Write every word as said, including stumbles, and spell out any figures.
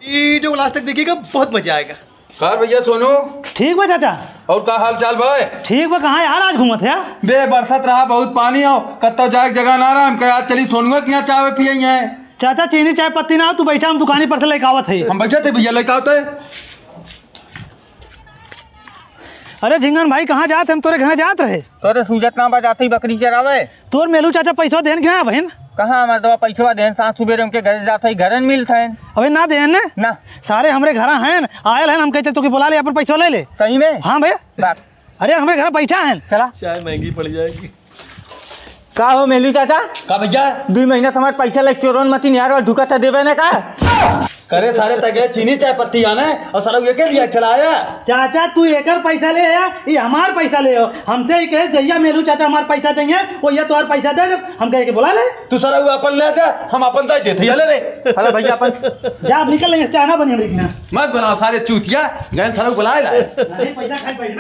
वीडियो को लास्ट तक देखिएगा, बहुत मजा आएगा। का भैया सोनू? ठीक बा चाचा। और का हाल चाल बा? ठीक बा, कहाँ यार आज घूमत है? बे, बरसत रहा बहुत पानी हो, कत्तो जाए के जगह ना रहा, हम कहे आज चली सोनुआ के यहाँ चाय पिए हैं। चाचा चीनी चाय पत्ती ना हो, तू बैठा, हम दुकानी पर से लेके आवत है। हम बैठे थे भैया, लेके आवते। अरे झिंगन भाई, कहाँ जात? हम तोरे घरे जात रहे। तोरे सूझत ना बा, जात ही बकरी चरावे। तोर मेलू चाचा पैसवा देन कि ना बहन? कहाँ हमार दवा पैसवा देन? साँझ सुबेरे उनके घरे जात ही, घरे न मिलत हैं। अबे ना देन ने? ना। सारे हमरे घरा हैं, आयल हैं, हम कहे चल तोके बुला ले, अपन पैसवा ले ले। सही में? हाँ भैया। बात। अरे हमरे घर बैठा हैं। चला। चाय महंगी पड़ जाएगी। का हो मेलू चाचा? का भैया? दुई महीना से हमार पैसा ले चोरन मती निहार और ढुका था देवे ने का? करे सारे तगे चीनी चाय पत्ती आने और सारा ये के लिए चलाया। चाचा तू एकर पैसा ले आया, ये हमार पैसा ले हो। हमसे ही कहे जहिया मेलू चाचा हमार पैसा देंगे, वो ये तोहर पैसा दे दे। हम कहे के बोला ले। तू सारा वो अपन ले दे, हम अपन दे देते, ये ले ले। साला भैया अपन। जा अब निकल लेंगे, चाय ना बनी हमरे बिना। मत बनाओ सारे चूतिया, गए सारा बुलाए लाए। अरे पैसा खाई बैठ।